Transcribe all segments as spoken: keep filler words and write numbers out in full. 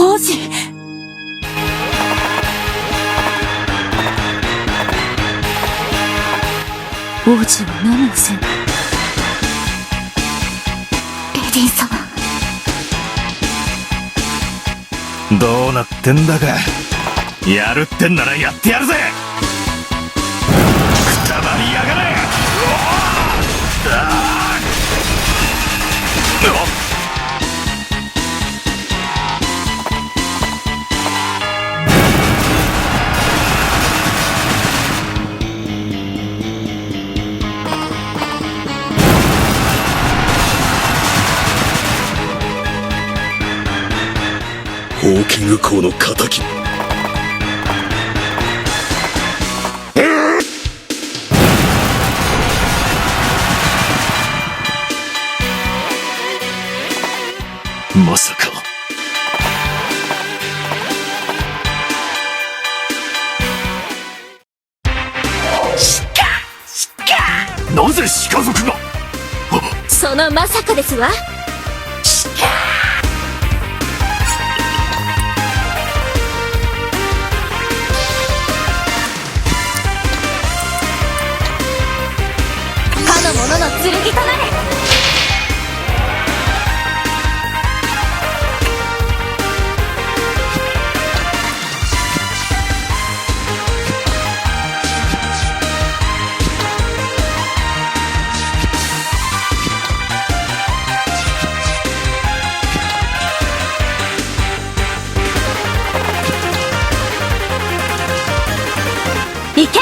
王子。王子を飲むんせん。レディー様。どうなってんだか。やるってんならやってやるぜ。くたばりやがれ。うわー！うわっ！ホーキング校の仇。まさか。なぜ鹿族が？そのまさかですわ。かの者の剣となれ。いけ！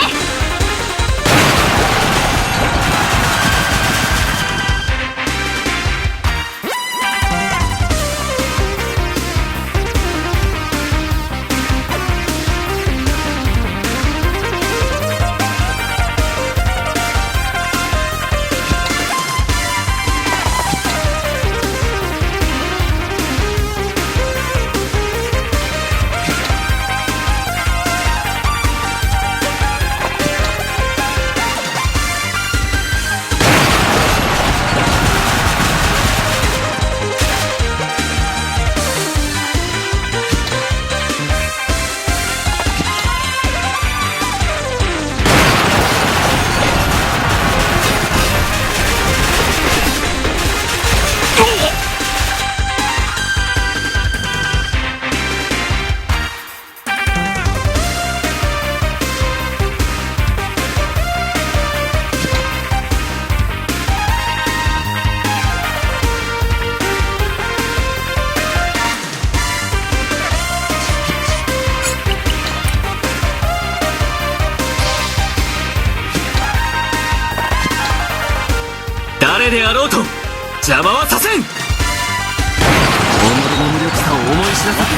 誰であろうと邪魔はさせん。己の無力さを思い知らせて。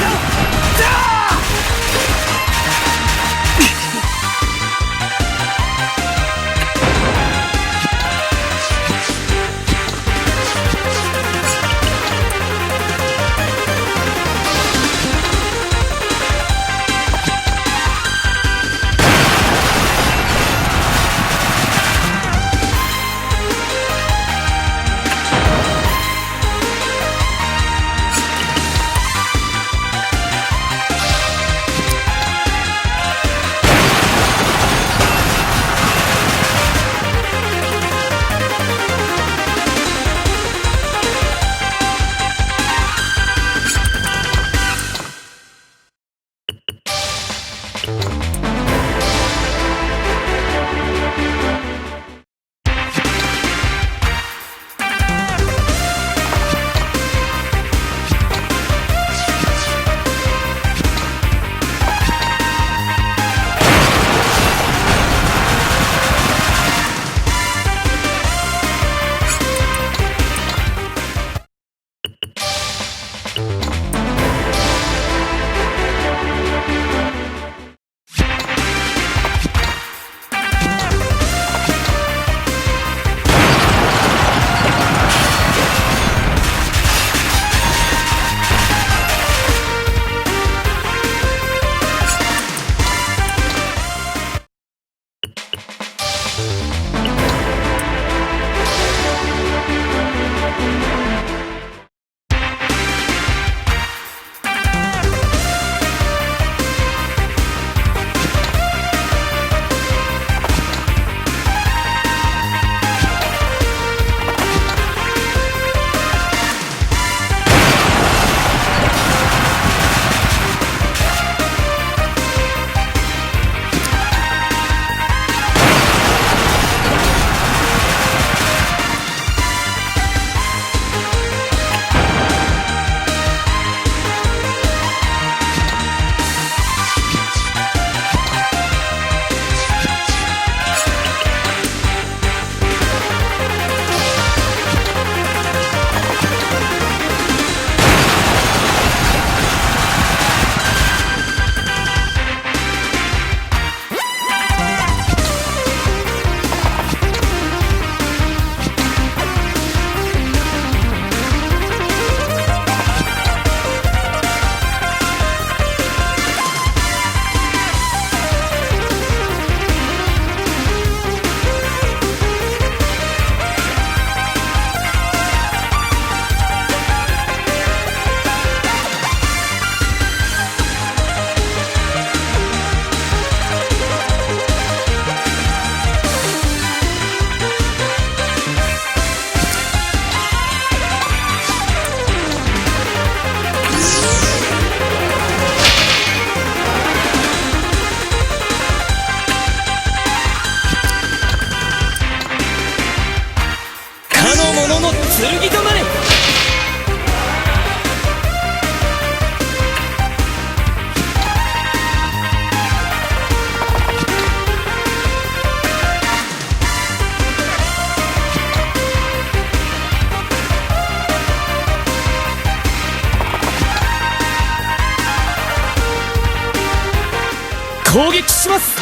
攻撃します。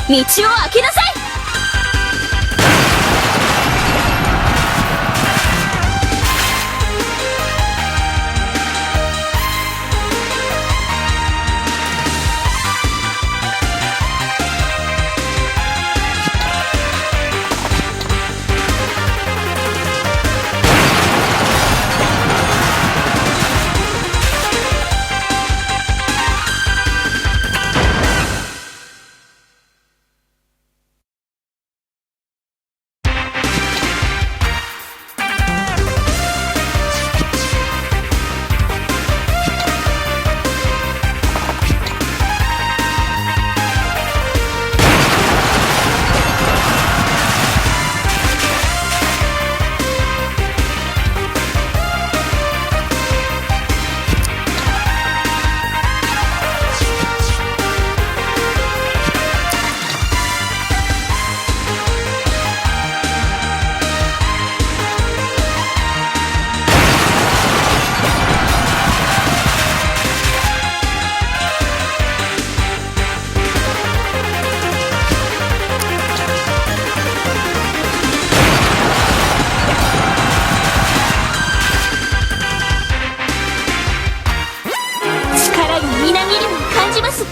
道を開けなさい。力がみなぎるのを感じます。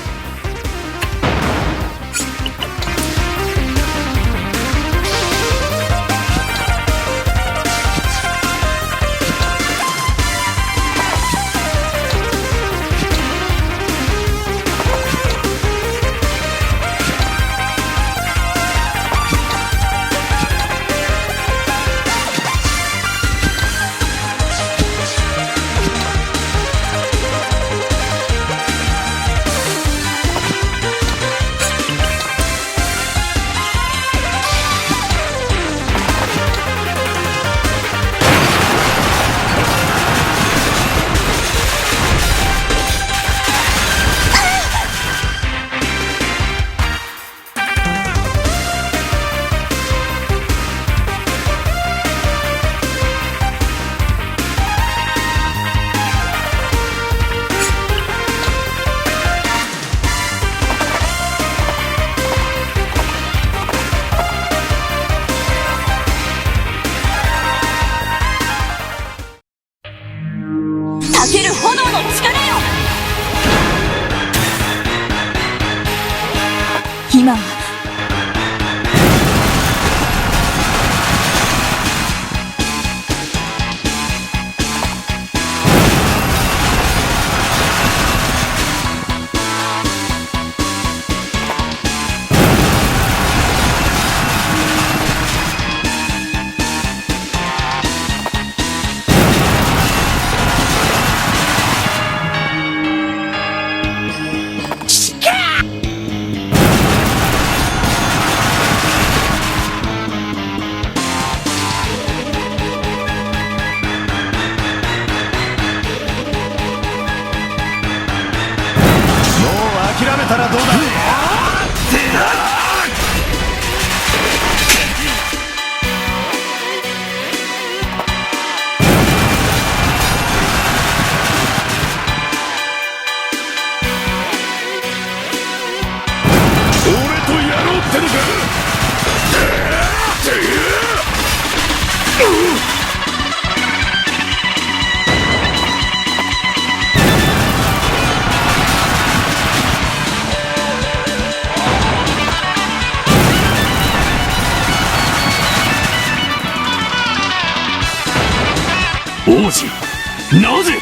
たける炎の力よ。今はもう諦めたらどうだ。俺とやろうってのか。王子、なぜ？